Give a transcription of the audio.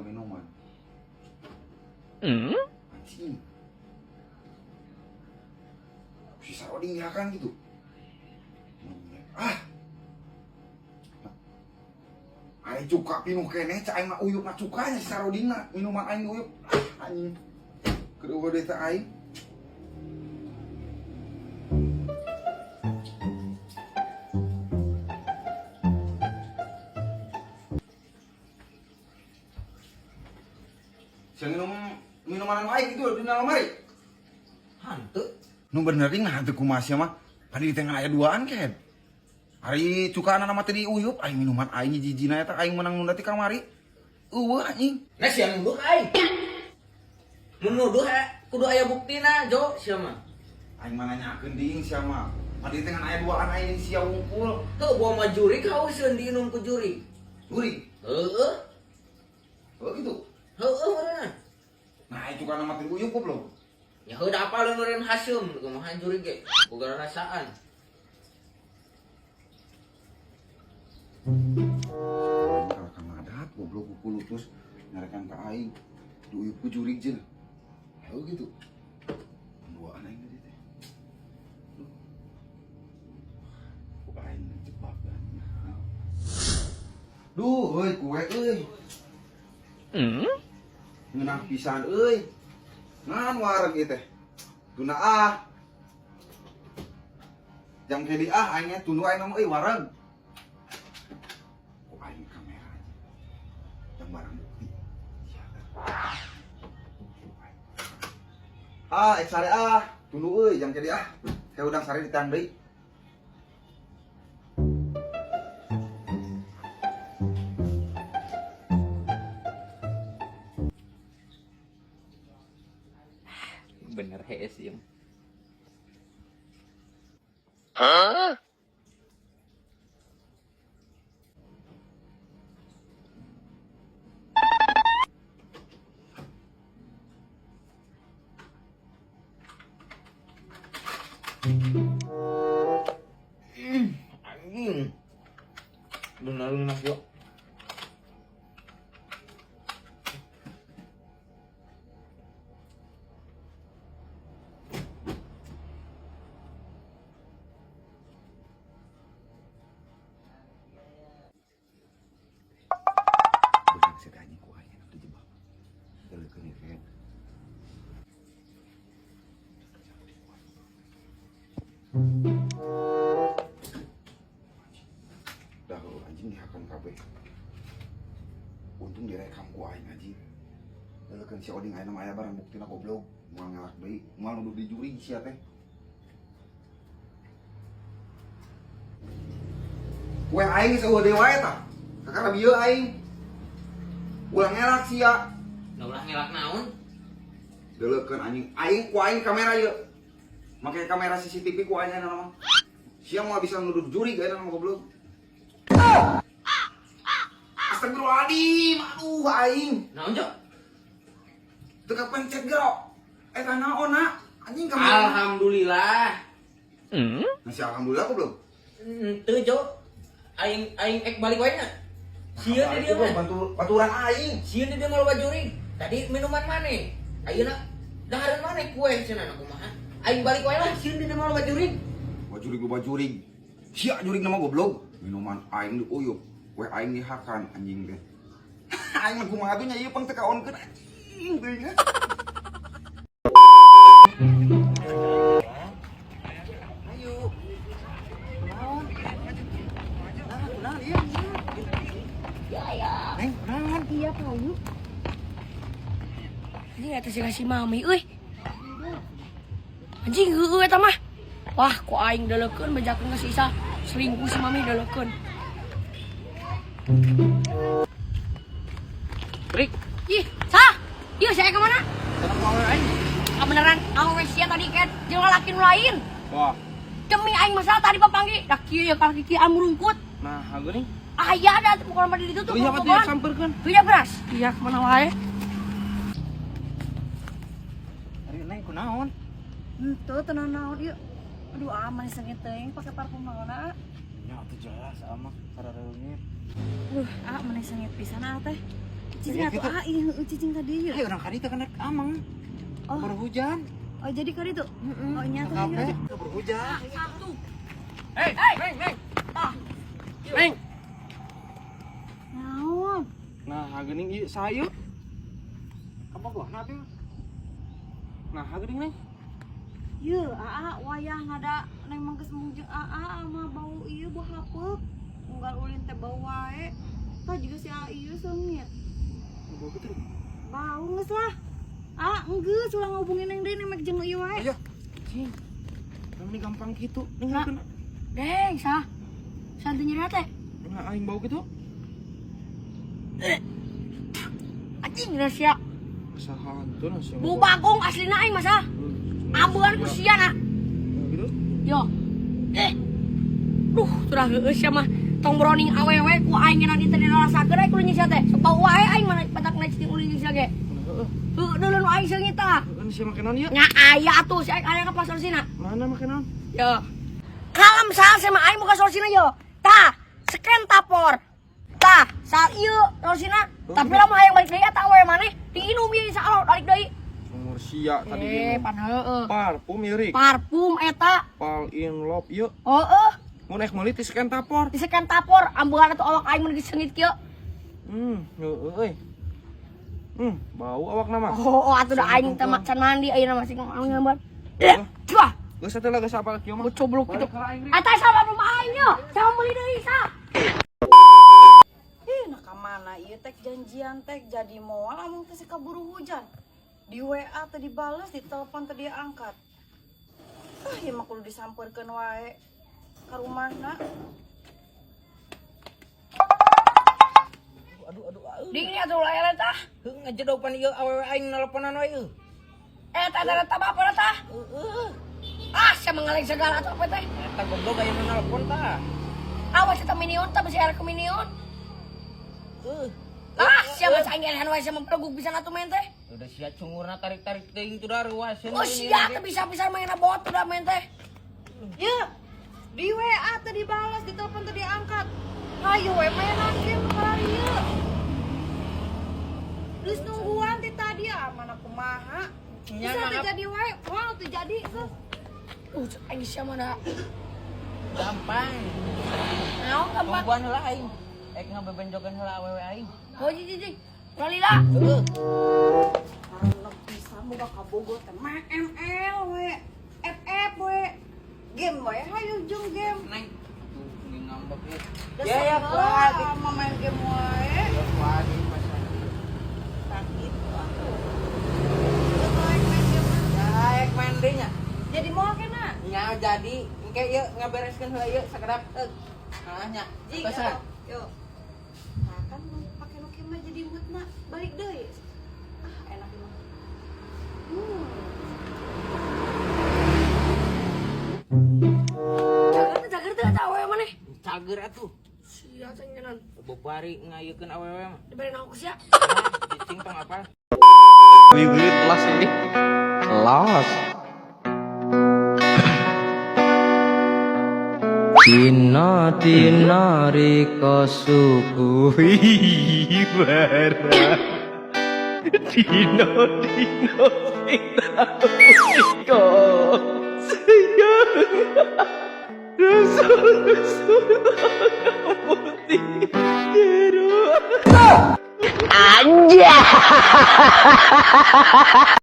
minuman. Anjing. Si Saroding kan gitu. Ah. Ari cuka pinuh keneh cak aing mah uyup mah cukanya si Sarodingna minuman aing uyup. Ah, anjing. Keur eueuh deui teh aing. Sia minum minuman anu aing itu di lemari. Hanteu. Nu bener ding nah teu kumaha sia mah. Padi di tengah aya duaan ken. Ari cukana mah teh diuyup aing minuman aing hiji-hijina eta aing menang nunda ti kamari. Eueuh anjing. Nah sia nuduh ka aing. Mun nuduh kudu aya buktina, Jo, sia mah. Aing mah nanyakeun ding sia mah. Padi di tengah aya duaan aing sia wungkul. Teu bawa mah jurig hauseun diinum ku jurig. Jurig? Heeh. Oh gitu. Heeh meureunna. Nah, aing cukana mah teh diuyup goblok. Ya heuh da apal meureun haseum kumaha jurig ge. Boga rasaan. Kalau kang adat goblok ku terus nyarekan ka aing diuyup ku jurig jeung. Heuh gitu. Duaan aing tadi teh. Duh. Ku aing jebak anjing. Duh, euy kue euy. Ngeunah pisan euy. Ngan wareg ieu teh. Tuna ah. Jang kedi ah aing nya tunduh aing mah euy wareg. Ku aing kamera. Jang barang bukti. Sia teh. Ah, ek sare ah. Tunduh euy jang kedi ah. Kayak udang sare ditang deui. Bener hees ieu. Hah? Anjing. Bener enak yo. Beunang sia teh anjing ku aing enak dijebak. Deukeun ieu teh. Dah anjing dihakan kabeh. Untung direkam ku aing anjing. Deukeun si Oding ayeuna mah aya barang buktina goblok. Moal ngelak deui, moal nuduh di juri sia teh. Kue aing geus eueuh deui wae tah. Kakara bieu aing. Ulah ngelak sia. Nah, ulah ngelak naon? Deulekeun anjing aing ku aing kamera ieu. Make kamera CCTV ku aing ayeuna mah. Sia moal bisa nuduh juri ayeuna mah goblok. Astagfirullahaladzim, aduh aing. Naon, Jo? Teu kapencet gero. Eta naon, nak? Anjing kamera. Alhamdulillah. Masih alhamdulillah goblok. Henteu, Jo. Aing aing ek balik wae nya. Sieun di dieu mah. Baturan aing. Sieun di dieu mah loba jurig. Tadi minuman maneh. Ayeuna dahareun maneh kue cenah na kumaha. Aing balik wae lah sieun di dieu mah loba jurig. Loba jurig loba jurig. Sia jurig nama goblok. Minuman aing diuyup, kue aing dihakan anjing teh. Aing mah kumaha tuh nya ieu pang teu kaonkeun anjing teuing. Ayo. Naon? Nah, kunaon ieu? Ya. Neng, kunaon? Iya, Payu. Ini eta sih si mami euy. Anjing heueuh eta mah. Wah, ku aing deulekeun bejakeun ka si Isa. Selingkuh si mami deulekeun. Rik. Ih, sah. Ieu saya ke mana? Sana ku awewe aing. Ah, beneran awewe sia tadi kan jeung lalaki nu lain. Wah. Demi aing masalah tadi papanggi. Da kieu ya kalaki kieu amrungkut. Nah, geuning. Ah iya ada tuh pokoknya mah di ditu tuh. Tuh iya pati sampeurkeun. Iya beras. Iya kemana wae. Ari neng kunaon? Henteu teu naon ieu. Aduh aman sengit teuing pake parfum naon ah. Nya atuh jelas ama karena reungit. Duh, ah meni sengit pisan ah teh. Cicing atuh ah, iya heueuh cicing ka dieu. Ayo urang ka ditu kan rek ameng. Oh. Baru hujan. Oh, jadi ka ditu? Oh, nya tuh Kafe ayo. baru hujan. Satu. Hei, Neng, Neng. Neng. Naon? Nah, geuning ieu sayu. Kabogohna abi mah. Nah, geuning Neng. Yeuh, aa wayah ngada neng mah geus embung jeung aa mah bau ieu bau hapeuk. Unggal ulin teh bau wae. Tah juga si aa ieu seungit. Bau gitu. Bau geus lah. Ah, enggeus ulah ngahubungin neng deui neng mek jeung ieu wae. Ayo. Cing. Ini gampang gitu. Neng Nah. kena. Deng, sah. Santai nyeri teh. Nah, aing bau gitu. Anjing rahasia. Asa hantu nah sia. Bau bagong aslina aing mah sah. Ambean ku sia na. Gitu. Yo. Eh. Duh, sudah heueuh sia mah. Tong browning awewe ku aing ngeunah teh dirasakeun aing kudu sia teh. Sok bau wae aing mah patak na cicing ulin sia ge. Heeh. Heueuh deuleun aing seungit tah. Heeh, sia make naon ieu? Nya aya atuh si aing aya ka pasar sina. Mana make naon? Yo. Kalem sal sama aing muka solusina yo. Tah, scan tapor. Tah, sal ieu solusina. Tapi lamun hayang balik deui eta awewe maneh diinum ieu insyaallah balik deui. Umur sia tadi Eh, ini. pan heueuh. Parfum ieu Rik. Parfum eta. Fall in love ieu. Heeh, Mun ek meuli ti scan tapor. di scan tapor ambean atuh awak aing mun geus seungit kieu. Heueuh euy. Bau awak nama. Oh, oh atuh da aing teh can mandi ayeuna masih ngomong gambar. Cuah, Geus atuh lah geus apal kieu mah. coblok gitu. Balik ka aing, Rik. Eta sama rumah aing yo, sama meuli deui sa. Ih, nah ka mana ieu tek janjian tek jadi moal amung teh kaburu hujan. Di WA teh dibales, di telepon teh dia angkat. Ah, ieu mah kudu disampeurkeun wae ka rumahna. Aduh aduh aduh. Ding atuh ulah eleh tah. Heuh ngejedopan ieu awewe aing nelponan wae euy. Eta eta eta apa tah? Heeh. Ah, sia mengaleng segala atuh apa teh? Eta goblok aya nu nelpon tah. Awas eta minion tah bisi era ke minion. Heuh. Ah, sia mah aing elehan wae sia mempeleguk pisan atuh main teh. Udah sia cungurna tarik-tarik teuing tuh da ruaseun. Oh, sia teh bisa-bisa main bot udah main teh. Ye, di WA teh dibales, di telepon teh diangkat. Hayu we mainan game kali ieu. Geus nungguan ti tadi ah mana kumaha. Nya, Bisa teh maaf. jadi wae, moal teh jadi geus. Aing sia mah da. Gampang. Naon gampang. Tungguan heula aing. Ek ngabebenjokeun heula awewe aing. Oh, ji ji ji. Ulah lila. Heuh. Karena bisa boga kabogo teh mah ML we, FF we. Game we hayu jeung game. Neng. Tuh, ini ngambek ieu. Dasar Ya ya heula kuat. mah main game wae. Ya kuat ieu pasan. Sakit atuh. Geus wae main game mah. Ya ek main deui nya. Jadi moal kena. Nya jadi engke ieu ngabereskeun heula ieu sakedap. Heeh nya. Jing, Pesan. atuh. Yo. Nah, kan pake nu kieu mah jadi moodna balik deui. Ah, enak mah. Cager teh cager teh eta awewe maneh. Cager atuh. Sia teh ngeunaan. Bebari ngayeukeun awewe mah. Dibere naon ku sia? Nah, cicing tong apa? Wiwit las ini. Las. Dina dina rika suku barang. Dina dina sing tau ika seyang. Rusuh rusuh putih jero.